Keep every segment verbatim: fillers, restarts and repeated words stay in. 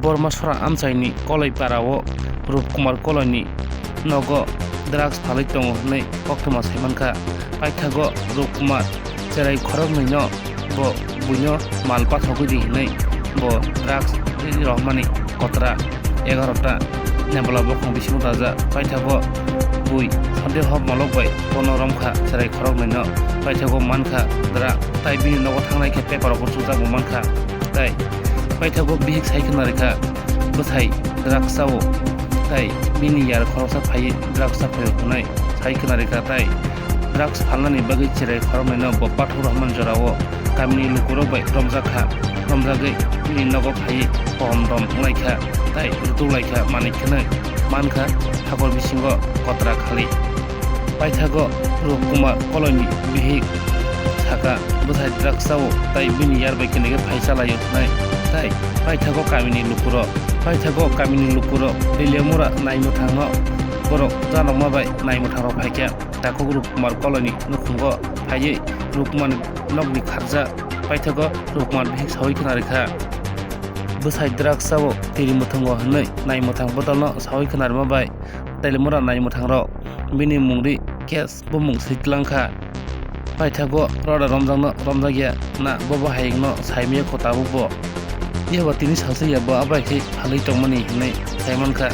Bormasora amchaini Koloi parao Rupkumar Koloini nogo drugs phalwi tongo hwnwi koktwma saimankha. Paithago Rupkumar cherai khoroknwino bo buino mal pathogwi di hwnwi bo drugs rohormani kotra egarota nebla bokhong bisingo daja. Paithago bui sondeho molok bai bono romkha cherai khoroknwino. Paithago mankha drug, tai bini nogo thangnai khe paper rok bo chukjak bo mankha. Tai paithago bihik sai khwna rikha bwsai drugs chao, tai bini yar khoroksa phaiwi drugs cha phaio hwnwi sai khwna rikha. Tai drugs phalnani bagwi cherai khoroknwino bo pathor rohormani jorao kamini lukurok bai romjak kha. Romjagwi bini nogo phaiwi pohom dom wnglaikha tai rutuk laikha, manik khwnwi mankha hakor bisingo kotra khali. Paithago Rupkumar Koloini bihik sakha bwsai drugs chao tai bini yar bai kene khe phai chalaio hwnwi. Tai paithago kamini lukurok, paithago kamini lukurok Teliamura naimwthangno borok janokma bai naimwthangrok phaikha. Takhuk Rupkumar Koloini nukhungo phaiwi Rupkumarni nokni kharjak paithago Rupkumar bihik sawi khwna rikha. Bwsai drugs chao tiri mwthwngo hwnwi naimwthang bodolno sawi khwna rima bai Teliamura naimwthangrok bini mungri case bumung swi tlang kha. Paithago roda romjakno romjakya na bobo hayungno saimaya kho tabukbo. Eba tini sajakya bo abo hai khe phalwi tongmani hwnwi saimankha.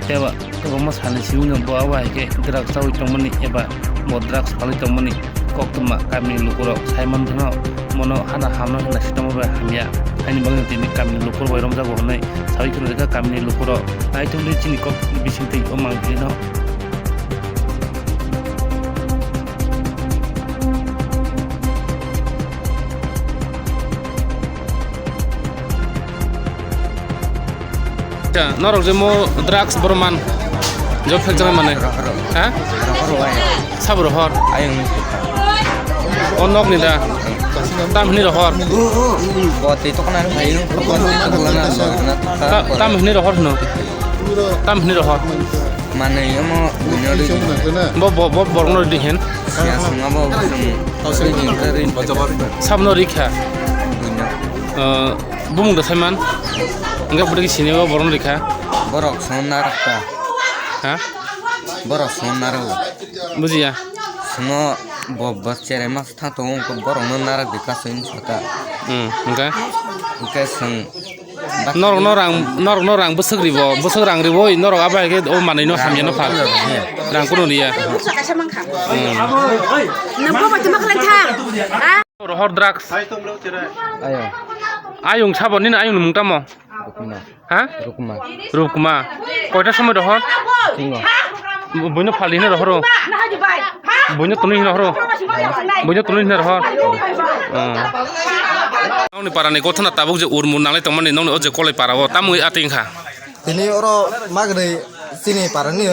Eba kwbangma salni simi no bo abo hai khe drugs chawi tongmani eba bo drugs phalwi tongmani koktwma kamini lukurok saiman phano mono hana hamno hwnna sitongma bai hamya. Haini bagwi tini kamini lukurok bai romjago hwnwi sawi khwna rikha kamini lukurok. Naitugdi chini kok bisingtwi o mangpili no. Acha, norok je mo drugs borok man, job factory mane. Rohor. Ha? Rohor wai. Sabo rohor? Ayung. O nok ni da? Tam hini rohor? Bo tei tokna ayung. Ta-, tam hini rohor hino? Tam hini rohor? Mane omo buino ri. Bo, bo, bo borok no ri hin. Siya sung abo sung ri hin ka ri. Sab no ri kha. Buino. Eh, bumung da saiman. Enggak budi sini bo borok no ri kha. Borok sung narak ta. Ha? Borok sung narak. Bujiya. Sungo bo, bo chere mas. Tha tongo wngkha borokno narak di kaso wng saka. Hmm, hwnkhe? Hwnkhe chwng norokno rang, norokno rang bwswk ribo, bwswk rang ribo, norok abo hai khe o manwino hamya no pha. Rang kunu riya. Hmm. Rohor drugs. Ayo. Ayung sabo nini ayung ni mung tamo? Rukma. Ha? Rukma. Rukma. Koita somoi rohor? Tingo. Buino phali hino rohoro? Buino tunui hino rohoro? Buino tunui hino rohor? Hmm. Nokni parani gothana tabuk je urmur nanglai tongmani nokni o je kolai parao tamui ating kha. Tini oro magri chini parani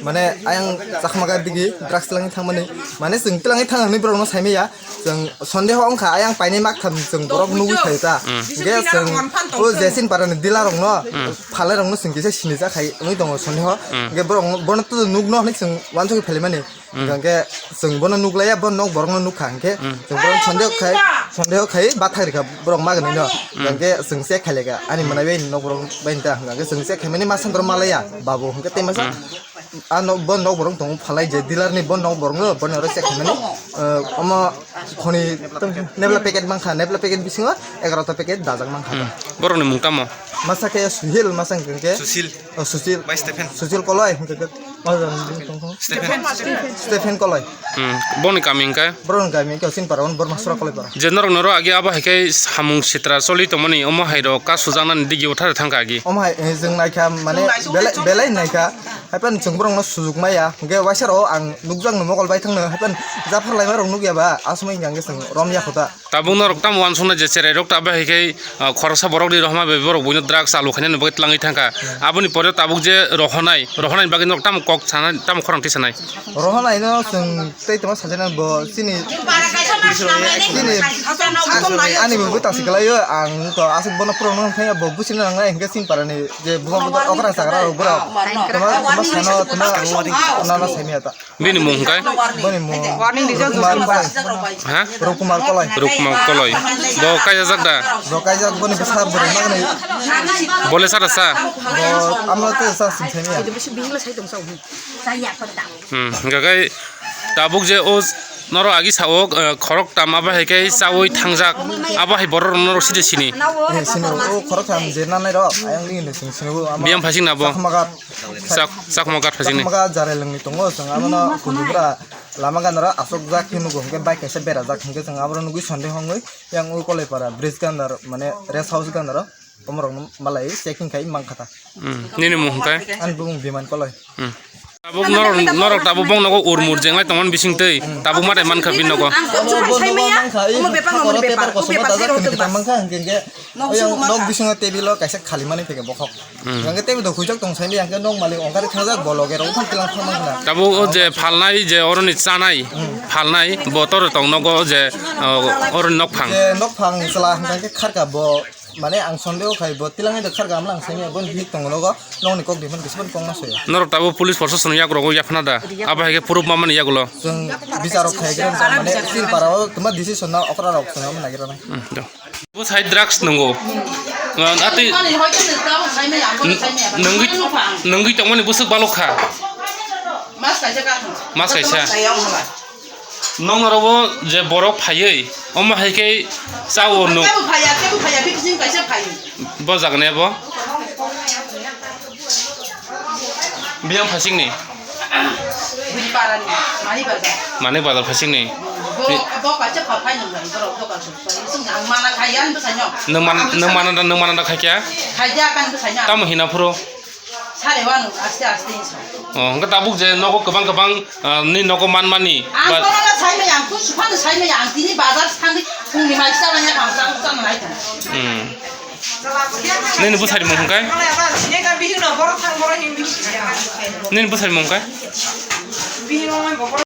mane ayang chakma ga digi drugs langwi thangmani mane chwng twlangwi thang hinwi borokno saimaya. Chwng sondeho wngkha, ayang painai maktham chwng borok nugwi phaio ta. Mm. Hwnkhe chwng o Jesin parani dealer rokno, mm, phalai rokno chwng kisa sinijak hai wngwi tongo sondeho. Mm. Hwnkhe borok bono to nukno hinwi chwng uansukgwi phaimani. Mm. Hwnkhe chwng bono nuklaiya, bo nok borokno nukha hwnkhe, mm, chwng bono sondeho khai, sondeho khai bathak rikha borok magnwino. Mm. Hwnkhe chwng check khailaikha ani, mm, mwnai bai nok borok bai ta hwnkhe chwng check khaimani masa borok malaiya babu hwnkhe tei masa. Mm. Ah, nok, bo nok borok tongo phalai je dealer ni bo nok borok no, boni oro check khaimani, eh, omo khoni nebla packet mankha, nebla packet bisingo egarota packet dajak mankha. Hmm. Borok ni mung tamo? Masa khe Suhil, masa hwnkhe Susil. Oh, Susil. Bai Stephen. Susil Koloi hwnkhe. Oh, Stephen. Stephen Koloi. Hmm. Boni kami hwnkhe? Borok ni kami hwnkhe Osin Para, Borma Sora Koloi Para. Je norok noro agi abo hai khe samung sitra choli tongmani, omo hai rok ka sujaknani digi uthare thangkha agi. Omo hai, eh, jwng naikha mane belai, belai naikha. Haiphano chwng borokno sujuk maya, hwnkhe waisa rok ang nukjakno mokol bai thangno, haiphano japhar laima rok nukya ba, aswk wngkha hwnkhe chwng romya kho ta. Tabuk norok tamo uansuknai je cherai rok ta bai hai khe, ah, khoroksa borok ni rohorma bai borok buino drugs chalu khainani bagwi twlangwi thangkha. Aboni pore tabuk je rohornai, rohornaini bagwi norok tamo kok sanai, tamo khorang tisanai? Rohornaino chwng tei tongma sajana bo chini Bini, ani bo buta sikalaio, ang to aswk bono phurukno wngkha, bo buchino nangnai hinkhe sing parani je buma buta okra sagra rok borok. Tama, tama sano, tama, nana samiya ta. Bini mung hwnkhe? Bini mung Warning rijak Rukumar Koloi. Ha? Rukumar Koloi. Rukumar Koloi. Bo kaijak da? Bo kaijak boni bwsa bwrwi magni. Bole sara sa? Bo amno te sa sing samiya. Hmm, hwnkhe tabuk je o norok agi sao, eh, khorok tam abo hai khe chaui thangjak, abo hai borok rok norok side sini. Eh, sini o khorok tam je nanai rok, ayang ni sing sini o ama. Biyang phasing na bo? Chakma gat. Chak-, Chakma gat phasing ni. Chakma gat jare lwngni tongo, chwng abono kunubra lama gana ro asokjak khe nugo, hwnkhe bike kaisa berajak, hwnkhe chwng aboro nugui sonde hongoi yang o Kolaipara bridge gana ro, mane rest house gana ro, omorokno malai checking khai mankha ta. Hmm. Nini mung hwnkhe? Ani bumung Biman Koloi. Hmm. Tabuk norok, norok tabuk bong nogo urmur jenglai tongmani bising twi. Hmm. Tabuk ma de mankha bini nogo. Ang kok chuma sai maya, omo bepar, omo bepar, o bepar sai rok tong ba. Mankha hwnkhe hwnkhe. Nok bisingo table o kaisa khali mani theke bokhok. Hmm. Hwnkhe table do khuijak tong sai maya, hwnkhe nok malik ongkar thangjak bo loge rok thang tilang thang mankha. Tabuk o je phalnai je oroni chanai, hmm, phalnai bo tor tong nogo je, o, oroni nokphang. Je nokphang chwla hwnkhe kharka bo. Mane ang sondeho khai bo tilangni dokar gamla ang sengya bon bihik tongo nogo nongni kok diphano kisa phano kok ma soya. Norok tabuk police proshasonni yagrogo yaphana da? Abo hai khe proof ma mani yagulo? Chwng bicharo khai khe mane Silpara o tuma decision na okra rok chwng ma nagira nai. Hmm, do. Bo sai drugs nungo. Ati nungwi, nungwi tongmani bwswk balok kha. Mas kaisa. Nong oro bo je borok phaiwi, omo hai khe chao no. Tebo phaiya, tebo phaiya, bikising kaisa phai. Bo jaga ne bo? Biyang phasing ni? Bini para ni, Mani Bazar. Mani Bazar phasing ni? Bo, bo kaisa pha phai nung lai, borok dokan sung sung. Sung ang mana khai yan bwsai no. Nung man, nung mana da, nung mana da khai kya? Khai ja kan bwsai no. Tamo hina phuru? Sare wano, aste aste hinsa. Oh, hwnkhe tabuk je nogo kwbang kwbang, ah, ni nogo manmani. Ang ba- kono na sai maya, ang kun suphano sai maya, ang tini bazar thangwi phungni mai chala ya, ang chang chang nai tong. Hmm. Nini bwsai mung hwnkhe? Nini bwsai mung hwnkhe?